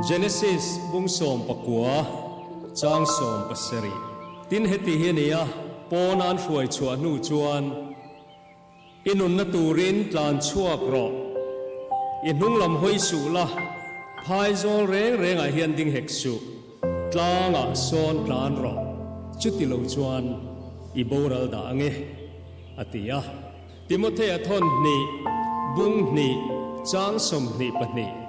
Genesis bung 19 chang 17. Tin heti hi a ni a, pawn an hruai chhuah hnu chuan I nunna turin tlan chhuak rawh. I hnung lam hawi suh la, phaizawl reng rengah hian ding hek suh, tlangah sawn tlan rawh, chuti lo chuan i boral dah ange, a ti a. Timothea thawn hnih, bung hnih, chang 22,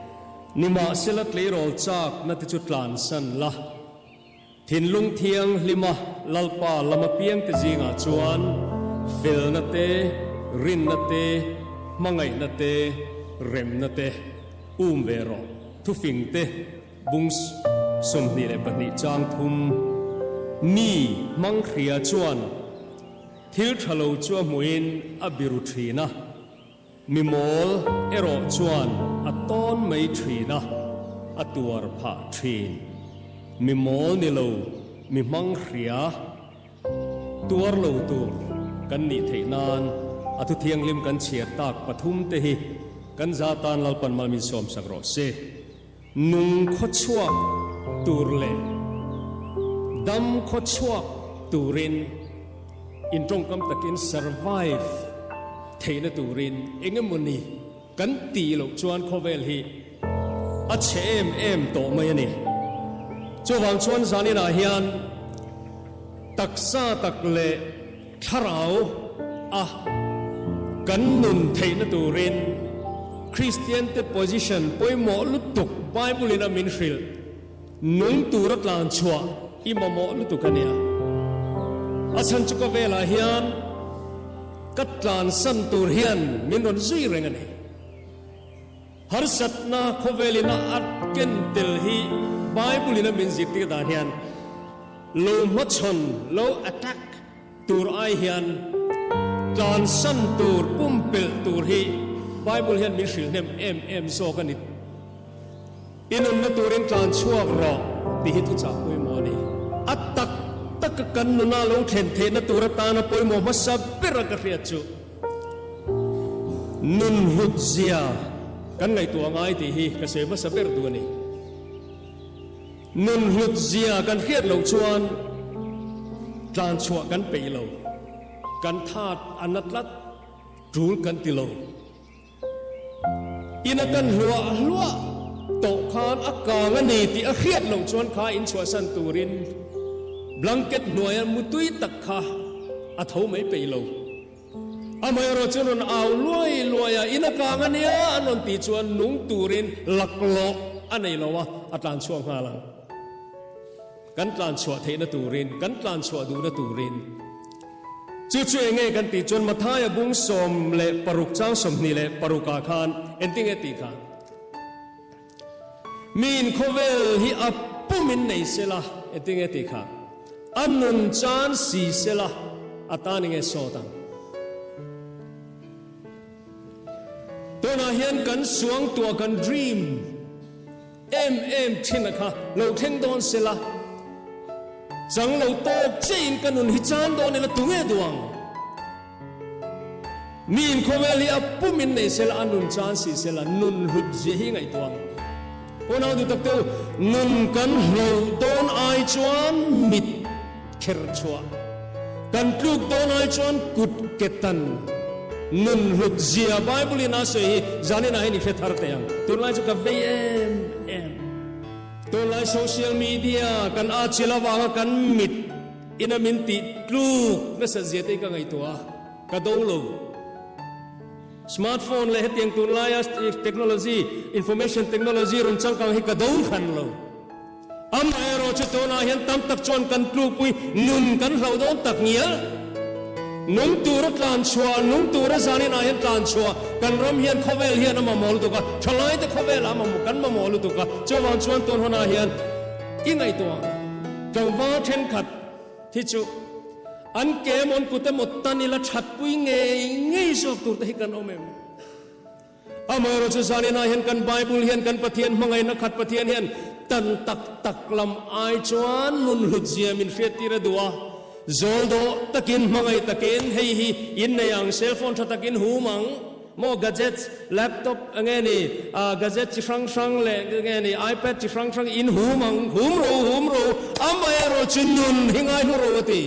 Nimahsela tleirawl chakna te chu tlansan la. Thinlung thianghlima Lalpa lama piangte zingah chuan felna te, rinna te, hmangaihna te, remna te um ve rawh. Thufing te bung 22 chang thum mi hmanghria chuan thil tha lo chu a hmuhin a biru thin a. Mi mawl erawh chuan a tawn mai thin a, a tuar phah thin. Mi mawl ni lo, mi hmang hria, tuar lo tur kan nih theih nan a thu thianghlim kan chhiar tak pathum te hi kan za tan Lalpan mal min sawmsak rawh se. Nung khawchhuak tur leh dam khawchhuak turin in tawngkam takin survive theihna turin eng emawni kan tih loh chuan khawvel hi a chhe em em tawh mai a ni. Chuvang chuan zaninah hian taksa tak leh Thlarau a kan nun theihna turin Kristiante position pawimawh lutuk Bible in a min hrilh nung tura tlan chhuah i mamawh lutuk a nia. A chhan chu ka velah hian ka tlansan tur hian min rawn zui reng a ni. Harsatna khawvelin a at ken tel hi Bible in a min zirtir dan hian lo hmachhawn, lo attack, tur ai hian tlansan tur, pumpelh tur hi Bible hian min hrilh hnem em em zawk a ni. I nunna turin tlan chhuak rawh tih hi thuchah pawimawh a ni. A tak taka kan nuna lo thlen theihna tur atana pawimawh hmasa bera ka hriat chu Nun hlut zia kan ngaihtuah ngai tih hi ka sawi hmasa ber duh a ni. Nun hlut zia kan hriat loh chuan tlan chhuah kan peih lo, kan that a na tlat, tul kan ti lo. Ina kan hluah hluah tawh khan a kang a ni tih a hriat loh chuan kha inchhuahsan turin blanket hnuaia mutui tak kha a tho mai peih lo. Amaherawh chu rawn au luai luai a, in a kang a nia an rawn tih chuan nung turin laklawh a nei lo a, a tlan chhuak nghal ang. Kan tlan chhuah theihna turin, kan tlan chhuah duhna turin. Chu chu eng nge kan tih chuan Mathaia bung 16 chang 26 ah khan engtin nge tih kha? Miin khawvel hi a pumin nei sela engtin nge tih kha? A nun chan si sela a tan enge sawt ang? Tunah hian kan suangtuah kan dream Em em thin a kha lo thleng dawn sela, chang lo tawk che in ka nun hi chan dawn ila tunge duh ang? Mi in khawvel hi a pum in nei sela, a nun chan si sela, nun hlut zia hi ngaihtuah ang. Unau duh tak te u, nun kan hloh dawn ai chuan mit kher chhuah, kan tluk dawn ai chuan kut ke tan nun hlut zia Bible in a sawi hi zanin ah hian i hre thar teh ang. Tunlai chu ka vei em em. Tunlai social media kan a chil avanga kan mit ina min tih tluk nasa zia te hi ka ngaihtuah a, ka do lo. Smartphone leh hetiang tunlaia technology, information technology rawn changkang hi ka do hran lo. Amaherawh chu tunah hian tam tak chuan kan tlukpui nun kan hlauh dawn tak ngial. Nung tura tlan chhuah, nung tura zaninah hian tlan chhuah, kan ram hian khawvel hian a mamawh lutuk a, thalaite khawvelah a mamawh, kan mamawh lutuk a, chuvang chuan tun hunah hian i ngaihtuah tlangval thenkhat hi chu an ke emaw an kut emaw tan ila thatpui ngei ngei zawk tur te hi kan awm em? Amaherawh chu zaninah hian kan Bible hian kan Pathian hmangaihna khat Pathian hian tan tak tak lam ai chuan nun hlut zia min hriattir a duh a, zawl dawh takin hmangaih takin hei hi in nei ang, cell phone tha takin hum ang. Maw gadgets, laptop nge ni, gadget chi hrang hrang leh nge ni ipad chi hrang hrang in hum ang, hum ro hum ro, amaherawhchu nun hi ngai hlu ro a ti.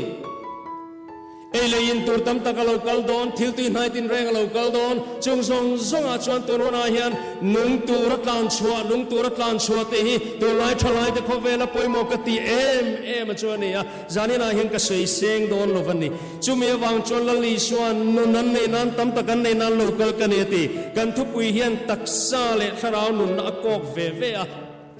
Ei leh in tur tam tak a lo kal dawn, thil tui hnai tinreng a lo kal dawn, chung zawng zawngah chuan tun hunah hian nung tura tlan chhuah, nung tura tlan chhuah tih hi tunlai thalai te khawvela pawimawh ka ti em em a chu a ni a, zaninah hian ka sawi seng dawn lo va ni. Chumi avang chuan Lal Isua'n nun an neih nan tam tak an neih nan lo kal ka ni a ti. Kan thupui hian taksa leh thlarau nunna a kawk ve ve a.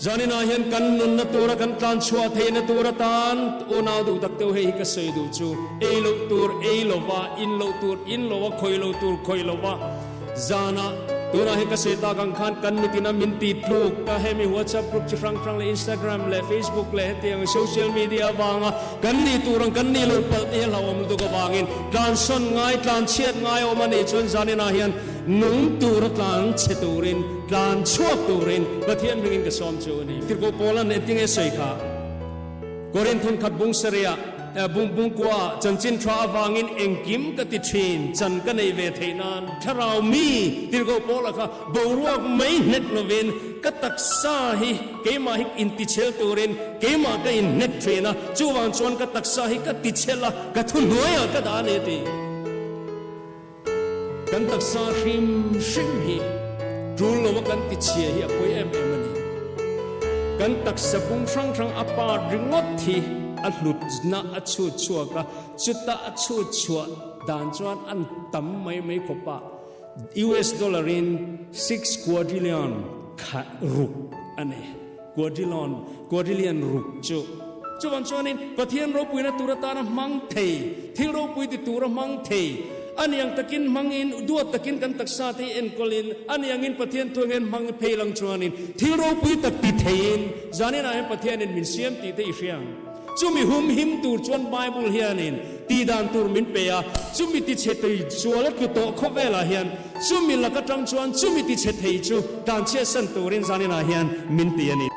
Zaninah hian kan nunna tura kan tlan chhuah theihna tur atan unau duh tak deuh hei hi ka sawi duh chu, ei loh tur ei lova, in loh tur in lova, khawih loh tur khawih lova, zanah tunah hian ka sawi tak ang khan kan mitin a min ti tluk a, hemi WhatsApp group chi hrang hrang leh Instagram leh Facebook leh hetiang social media avanga kan nih tur ang kan nih loh palh te hi a hlauhawm lutuk avangin tlansawn ngai, tlanchhiat ngai awm a nih chuan zaninah hian Nung tura tlan chhe turin, tlan chhuak turin Pathian hmingin ka sawm chu a ni. Tirhkoh Paula'n engtinge sawi kha? Korinth khat bung sarih ah, bung bung kua ah chanchin tha avangin engkim ka ti thin, chan ka nei ve theih nan thlarau mi Tirhkoh Paula kha boruak mai hnek lovin ka taksa hi keimah hi intichhel turin keimah ka inhnek thin a, chuvang chuan ka taksa hi ka tichhel a, ka thuhnuaiah ka dah a ni a ti. Kan taksa hrim hrim hi tul lova kan ti chhia hi a pawi em em a ni. Kan taksa bung hrang hrang a part ringawt hi a hlutna a chhut chhuak a, chuta a chhut chhuah dan chuan an tam mai mai khawp a, US dollar in six quadrillion kha ruk a ni. Quadrillion, quadrillion ruk chu. Chuvang chuanin Pathian ropuina tur atana hmang thei, thil ropui ti tura hmang thei, a niang takin hmangin, duat takin kan taksa te hi enkawlin, a niangin Pathian thu angin hmang phei lang chuanin thil ropui tak ti theiin zaninah hian Pathianin min siam tih te i hria ang. Chumi hum him tur chuan Bible hianin tih dan tur min pe a, chumi ti chhe thei sual a tlu tawh khawvelah hian chumi lak atang chuan chumi ti chhe thei chu tlanchhiatsan turin zaninah hian min ti a ni.